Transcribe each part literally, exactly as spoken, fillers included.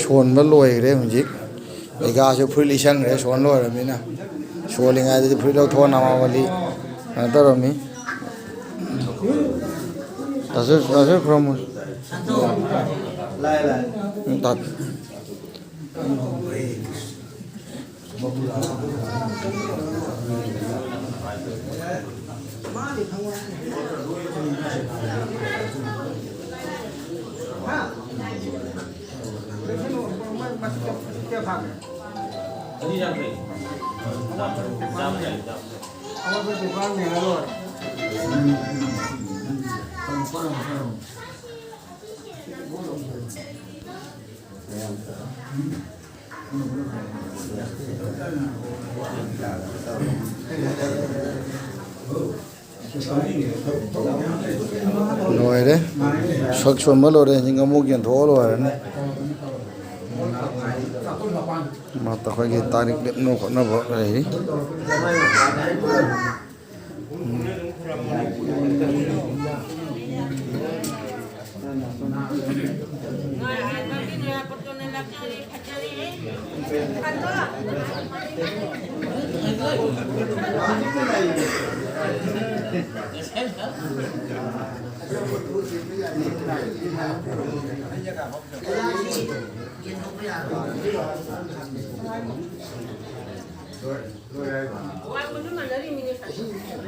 ꯁꯣꯟꯕ ꯂꯣꯏꯈ꯭ꯔꯦ ꯍꯧꯖꯤꯛ꯫ ꯂꯩꯒꯥꯁꯨ ꯐꯨꯔꯤꯠ ꯂꯤꯠꯁꯟꯈ꯭ꯔꯦ, ꯁꯣꯟ ꯂꯣꯏꯔꯕꯅꯤꯅ꯫ ꯁꯣꯜꯂꯤꯉꯩꯗꯗꯤ ꯐꯨꯔꯤꯠ ꯂꯧꯊꯣꯛꯑ ꯅꯃꯥꯕꯂꯤ ꯀꯩꯅꯣ ꯇꯧꯔꯝꯃꯤ꯫ ꯇꯥꯁꯨ, ꯇꯥꯁꯨ ꯈꯨꯔꯨꯝꯃꯨ꯫ ꯎꯝ, ꯇꯥ-, ꯂꯣꯏꯔꯦ꯫ ꯁꯛ ꯁꯣꯟꯕ ꯂꯣꯏꯔꯦ꯫ ꯍꯧꯖꯤꯛ ꯑꯃꯨꯛ ꯌꯦꯟꯊꯣꯛꯑ ꯂꯣꯏꯔꯅꯤ꯫ ꯃꯥ ꯑꯩꯈꯣꯏꯒꯤ ꯇꯥꯔꯤꯛ ꯂꯦꯞꯅꯕ ꯈꯣꯠꯅꯕ ꯂꯩꯔꯤ꯫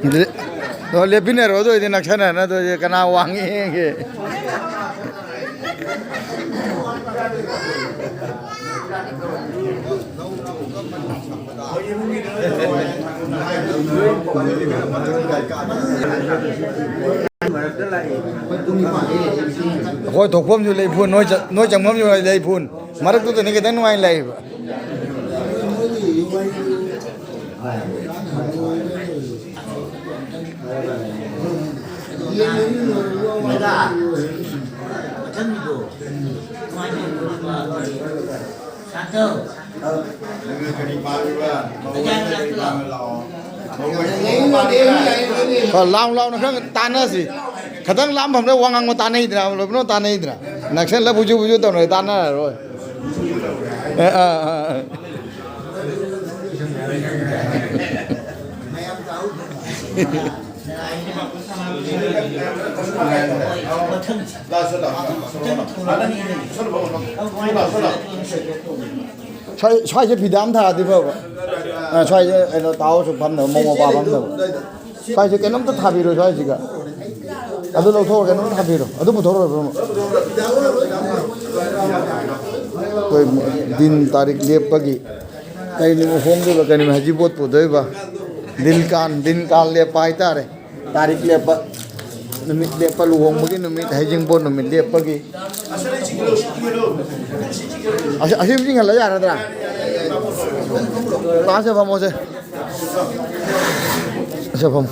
ꯑꯗꯨꯗꯤ, ꯑꯣ, ꯂꯦꯞꯄꯤꯟꯅꯔꯣ꯫ ꯑꯗꯨ ꯑꯣꯏꯗꯤ ꯅꯛꯁꯟꯅꯅ, ꯑꯗꯨ ꯑꯣꯏꯗꯤ ꯀꯅꯥ ꯋꯥꯡꯉꯤ ꯌꯦꯡꯒꯦ꯫ ꯑꯩꯈꯣꯏ ꯊꯣꯛꯐꯝꯁꯨ ꯂꯩ ꯐꯨꯟ, ꯅꯣꯏ ꯆ-, ꯅꯣꯏ ꯆꯪꯐꯝꯁꯨ ꯂꯩ ꯐꯨꯟ꯫ ꯃꯔꯛꯇꯨꯗꯅꯤ ꯈꯤꯇꯪ ꯅꯨꯡꯉꯥꯏꯅ ꯂꯩꯕ꯫ ꯈꯔ ꯂꯥꯎ ꯂꯥꯎꯅ ꯈꯔ ꯇꯥꯟꯅꯁꯤ꯫ ꯈꯤꯇꯪ ꯂꯥꯞꯐꯝꯗ ꯋꯥ ꯉꯥꯡꯕ ꯇꯥꯟꯅꯩꯗꯅ, ꯂꯣꯏꯅꯃꯛ ꯇꯥꯟꯅꯩꯗꯅ꯫ ꯅꯛꯁꯜꯂ ꯐꯨꯖꯨ ꯐꯨꯖꯨ ꯇꯧꯅꯔꯦ, ꯇꯥꯟꯅꯔꯔꯣꯏ꯫ ꯑꯦ, ꯑꯥ, ꯑꯥ, ꯑꯥ꯫ ꯁ꯭ꯋꯥꯏ-, ꯁ꯭ꯋꯥꯏꯁꯦ ꯐꯤꯗꯥ ꯑꯃ ꯊꯥꯔꯗꯤ ꯐꯕ꯫ ꯑ, ꯁ꯭ꯋꯥꯏꯁꯦ ꯀꯩꯅꯣ, ꯇꯥꯎꯁꯨ ꯐꯝꯅꯕ, ꯃꯣꯃꯣꯄꯥ ꯐꯝꯅꯕ꯫ ꯁ꯭ꯋꯥꯏꯁꯦ ꯀꯩꯅꯣꯝꯇ ꯊꯥꯕꯤꯔꯣ, ꯁ꯭ꯋꯥꯏꯁꯤꯒ꯫ ꯑꯗꯨ ꯂꯧꯊꯣꯛꯑꯒ ꯀꯩꯅꯣꯝ ꯊꯥꯕꯤꯔꯣ꯫ ꯑꯗꯨ ꯄꯨꯊꯣꯔꯛꯑꯣ, ꯄꯨꯊꯣꯔꯛꯑꯣ꯫ ꯑꯩꯈꯣꯏ ꯗꯤꯟ ꯇꯥꯔꯤꯛ ꯂꯦꯞꯄꯒꯤ ꯀꯩ ꯅꯨꯃꯤꯠ ꯍꯣꯡꯗꯣꯏꯕ, ꯀꯩ ꯅꯨꯃꯤꯠ ꯍꯩꯖꯤꯡꯄꯣꯠ ꯄꯨꯗꯣꯏꯕ? ꯗꯤꯟ ꯀꯥꯟ, ꯗꯤꯟ ꯀꯥꯟ ꯂꯦꯞꯄ ꯍꯥꯏꯇꯥꯔꯦ꯫ ꯇꯥꯔꯤꯛ ꯂꯦꯞꯄ, ꯅꯨꯃꯤꯠ ꯂꯦꯞꯄ, ꯂꯨꯍꯣꯡꯕꯒꯤ ꯅꯨꯃꯤꯠ, ꯍꯩꯖꯤꯡꯄꯣꯠ ꯅꯨꯃꯤꯠ ꯂꯦꯞꯄꯒꯤ꯫ ꯑꯁꯤ, ꯑꯁꯤ ꯑꯃ ꯆꯤꯡꯍꯜꯂ ꯌꯥꯔꯗ꯭ꯔꯥ? ꯂꯥꯛꯑꯁꯦ, ꯐꯝꯃꯣꯁꯦ꯫ ꯑꯁꯦ, ꯐꯝꯃꯣ꯫